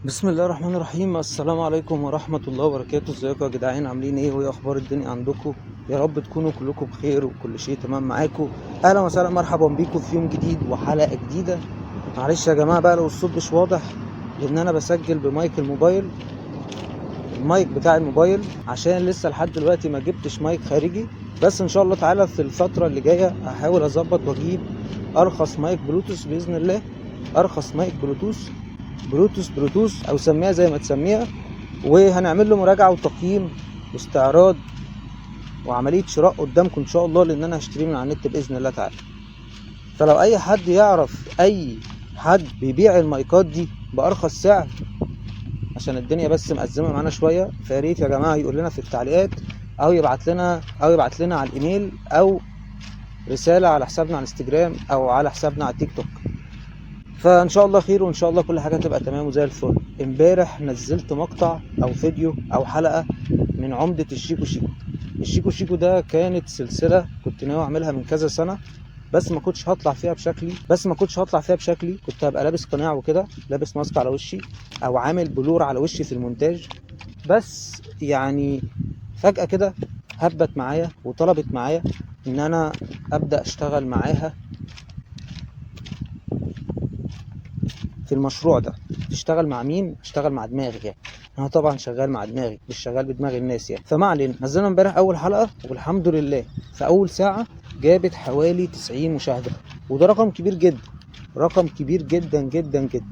بسم الله الرحمن الرحيم. السلام عليكم ورحمة الله وبركاته. ازيكم يا جدعان، عاملين ايه وايه اخبار الدنيا عندكم؟ يا رب تكونوا كلكم بخير وكل شيء تمام معاكم. اهلا وسهلا، مرحبا بيكم في يوم جديد وحلقة جديدة. معلش يا جماعة بقى لو الصوت مش واضح، لان انا بسجل بمايك الموبايل، المايك بتاع الموبايل، عشان لسه لحد دلوقتي ما جبتش مايك خارجي. بس ان شاء الله تعالى في الفترة اللي جاية هحاول اظبط واجيب ارخص مايك بلوتوث باذن الله، ارخص مايك بلوتوث، بلوتوث او سميها زي ما تسميها، وهنعمل له مراجعة وتقييم واستعراض وعملية شراء قدامكم ان شاء الله، لان انا هشتريه من على النت باذن الله تعالى. فلو اي حد يعرف اي حد بيبيع المايكات دي بارخص سعر، عشان الدنيا بس مأزمة معانا شوية، فياريت يا جماعة يقول لنا في التعليقات، او يبعت لنا على الايميل، او رسالة على حسابنا على الانستجرام، او على حسابنا على التيك توك. فان شاء الله خير، وان شاء الله كل حاجة تبقى تمام وزي الفل. امبارح نزلت مقطع او فيديو او حلقة من عمدة الشيكو شيكو. الشيكو شيكو ده كانت سلسلة كنت ناوي اعملها من كذا سنة، بس ما كنتش هطلع فيها بشكلي، كنت هبقى لابس قناع وكده، لابس ماسك على وشي او عامل blur على وشي في المونتاج. بس فجأة كده هبت معايا وطلبت معايا ان انا ابدأ اشتغل معاها في المشروع ده. تشتغل مع مين؟ اشتغل مع دماغي يعني. انا طبعا شغال مع دماغي، مش شغال بدماغ الناس يعني. فما علينا، نزلنا امبارح اول حلقة والحمد لله في اول ساعة جابت حوالي 90 مشاهدة، وده رقم كبير جدا، رقم كبير جدا جدا جدا.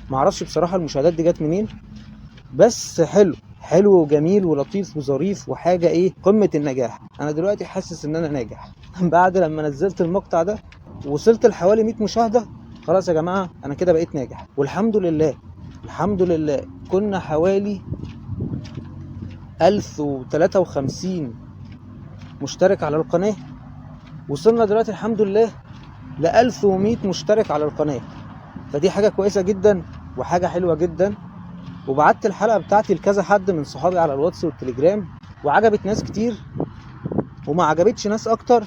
ما اعرفش بصراحة المشاهدات دي جت منين، بس حلو، حلو وجميل ولطيف وظريف وحاجة ايه، قمة النجاح. انا دلوقتي حاسس ان انا ناجح. بعد لما نزلت المقطع ده وصلت لحوالي 100 مشاهدة، خلاص يا جماعة انا كده بقيت ناجح والحمد لله. الحمد لله كنا حوالي 1053 مشترك على القناة، وصلنا دلوقتي الحمد لله لألف ومية مشترك على القناة. فدي حاجة كويسة جدا وحاجة حلوة جدا. وبعت الحلقة بتاعتي لكذا حد من صحابي على الواتس والتليجرام، وعجبت ناس كتير وما عجبتش ناس أكتر،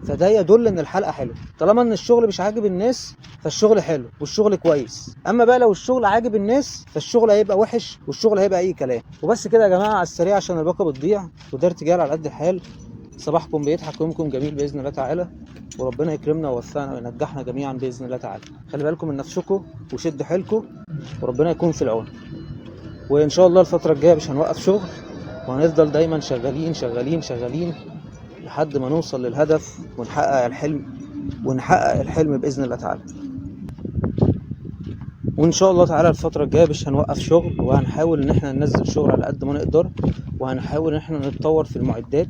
فده يدل إن الحلقة حلوة. طالما إن الشغل مش عاجب الناس فالشغل حلو والشغل كويس، أما بقى لو الشغل عاجب الناس فالشغل هيبقى وحش والشغل هيبقى أي كلام. وبس كده يا جماعة على السريع عشان الباقة بتضيع، وده ارتجال على قد الحال. صباحكم بيضحك ويومكم جميل بإذن الله تعالى، وربنا يكرمنا ويوفقنا وينجحنا جميعا بإذن الله تعالى. خلي بالكم من نفسكم وشدوا حيلكم، وربنا يكون في العون. وإن شاء الله الفترة الجاية مش هنوقف شغل، وهنفضل دايما شغالين شغالين شغالين لحد ما نوصل للهدف ونحقق الحلم، ونحقق الحلم بإذن الله تعالى. وإن شاء الله تعالى الفترة الجاية مش هنوقف شغل، وهنحاول إن إحنا ننزل شغل على قد ما نقدر، وهنحاول إن إحنا نتطور في المعدات.